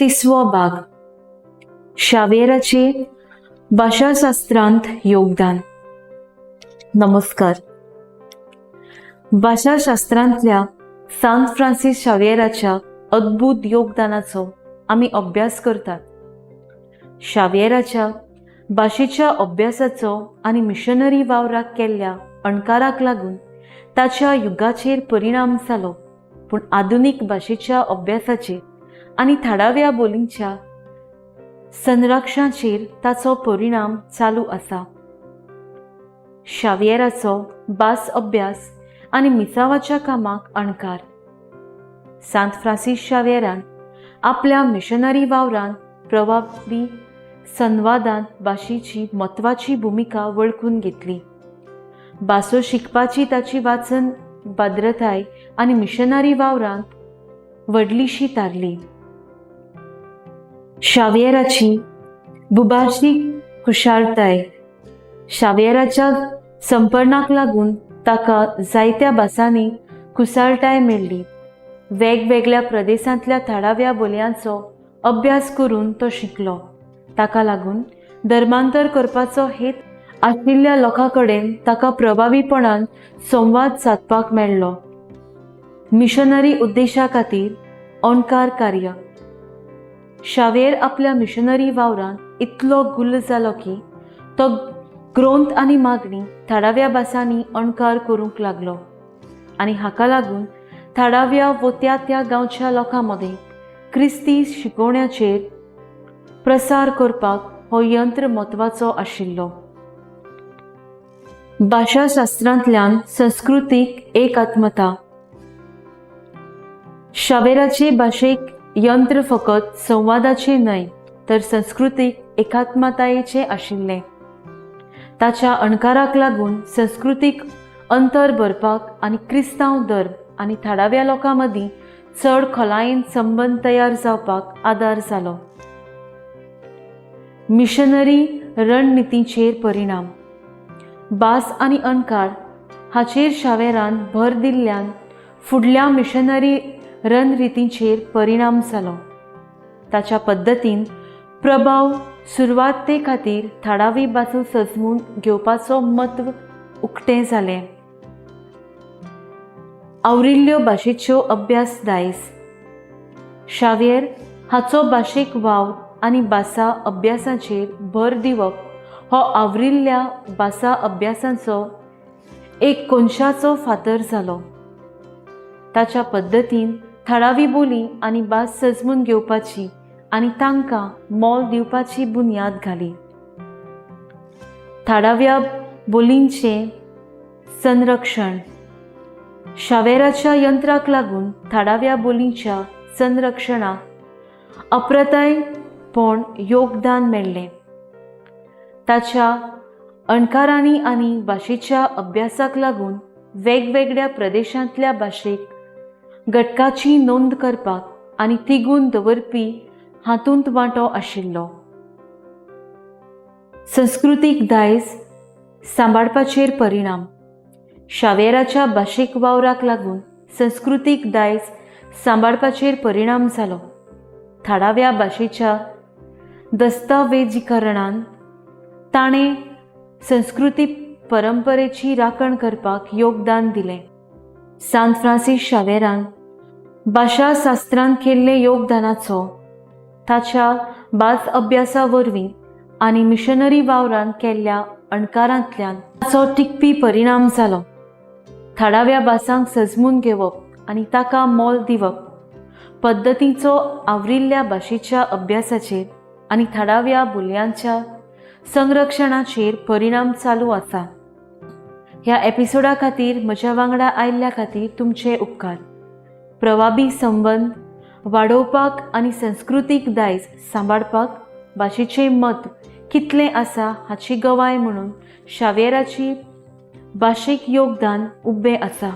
तिसवो भाग. शाव्येराचे भाशाशास्त्रांत योगदान. नमस्कार. भाशाशास्त्रांतल्या सांत फ्रांसीस शाव्येराच्या अद्भूत योगदानाचो आमी अभ्यास करतात. शाव्येराच्या भाशेच्या अभ्यासाचो आनी मिशनरी वावराक केल्ल्या अणकाराक लागून ताच्या युगाचेर परिणाम जालो, पूण आधुनीक भाशेच्या अभ्यासाचेर आनी थळाव्या बोलींच्या संरक्षणाचेर ताचो परिणाम चालू आसा. शाव्येराचो भास अभ्यास आनी मिसावाच्या कामाक अणकार. सांत फ्रांसीस शाव्येरान आपल्या मिशनरी वावरान प्रभावी संवादांत भाशेची म्हत्वाची भुमिका वळखून घेतली. भासो शिकपाची ताची वाचन भद्रताय आनी मिशनरी वावरांत व्हडलीशी थारली. शाव्येराची भुभाशीक कुशाळताय. शाव्येराच्या संपर्णाक लागून ताका जायत्या भासांनी कुशाळटाय मेळ्ळी. वेगवेगळ्या प्रदेशांतल्या थळाव्या बोलयांचो अभ्यास करून तो शिकलो. ताका लागून धर्मांतर करपाचो हेत आशिल्ल्या लोकां कडेन ताका प्रभावीपणान संवाद सादपाक मेळ्ळो. मिशनरी उद्देशा खातीर अणकार कार्य. शावेर आपल्या मिशनरी वावरांत इतलो गुल्ल जालो की तो ग्रोंथ आनी मागणी थळाव्या भासांनी अणकार करूंक लागलो आनी हाका लागून थळाव्या वो त्या त्या गांवच्या लोकां मदीं क्रिस्ती शिकोवण्याचेर प्रसार करपाक हो यंत्र म्हत्वाचो आशिल्लो. भाशाशास्त्रांतल्यान संस्कृतीक एकात्मता. शावेराचे भाशेक यंत्र फकत संवादाचें न्हय, तर संस्कृतीक एकात्मतायेचें आशिल्लें. ताच्या अणकाराक लागून संस्कृतीक अंतर भरपाक आनी क्रिस्तांव धर्म आनी थळाव्या लोकां मदीं चड खोलायेन संबंद तयार जावपाक आदार जालो. मिशनरी रणनितीचेर परिणाम. भास आनी अणकार हाचेर शावेरान भर दिल्ल्यान फुडल्या मिशनरी रणरितींचेर परिणाम जालो. ताच्या पद्दतीन प्रभाव सुरवाते खातीर थळावी भासो सजमून घेवपाचो म्हत्व उक्तें जालें. आवरिल्ल्यो भाशेच्यो अभ्यास दायज. शाव्येर हाचो भाशेक वावर आनी भासा अभ्यासाचेर भर दिवप हो आवरिल्ल्या भासा अभ्यासाचो एक कोनशाचो फातर जालो. ताच्या पद्दतीन थळावी बोली आनी भास सजमून घेवपाची आनी तांकां मोल दिवपाची बुन्याद घाली. थळाव्या बोलींचें संरक्षण. शावेराच्या यंत्राक लागून थळाव्या बोलींच्या संरक्षणाक अप्रत्ययपण योगदान मेळ्ळें. ताच्या अणकारांनी आनी भाशेच्या अभ्यासाक लागून वेगवेगळ्या प्रदेशांतल्या भाशेक घटकाची नोंद करपाक आनी तिगून दवरपी हातूंत वांटो आशिल्लो. संस्कृतीक दायज सांबाळपाचेर परिणाम. शावेराच्या भाशीक वावराक लागून संस्कृतीक दायज सांबाळपाचेर परिणाम जालो. थळाव्या भाशेच्या दस्तावेजीकरणान ताणें संस्कृती परंपरेची राखण करपाक योगदान दिलें. सांत फ्रांसीस शावेरान भाशाशास्त्रांत केल्ले योगदानाचो ताच्या भास अभ्यासा वरवीं आनी मिशनरी वावरान केल्ल्या अणकारांतल्यान ताचो टिकपी परिणाम जालो. थळाव्या भासांक सजमून घेवप आनी ताका मोल दिवप पद्दतीचो आवरिल्ल्या भाशेच्या अभ्यासाचेर आनी थळाव्या बोलयांच्या संरक्षणाचेर परिणाम चालू आसा. ह्या एपिसोडा खातीर म्हज्या वांगडा आयिल्ल्या खातीर तुमचे उपकार. प्रभावी संबंद वाडोवपाक आनी संस्कृतीक दायज सांबाळपाक भाशेचें म्हत्व कितलें आसा हाची गवाय म्हणून शावेराची भाशीक योगदान उबें आसा.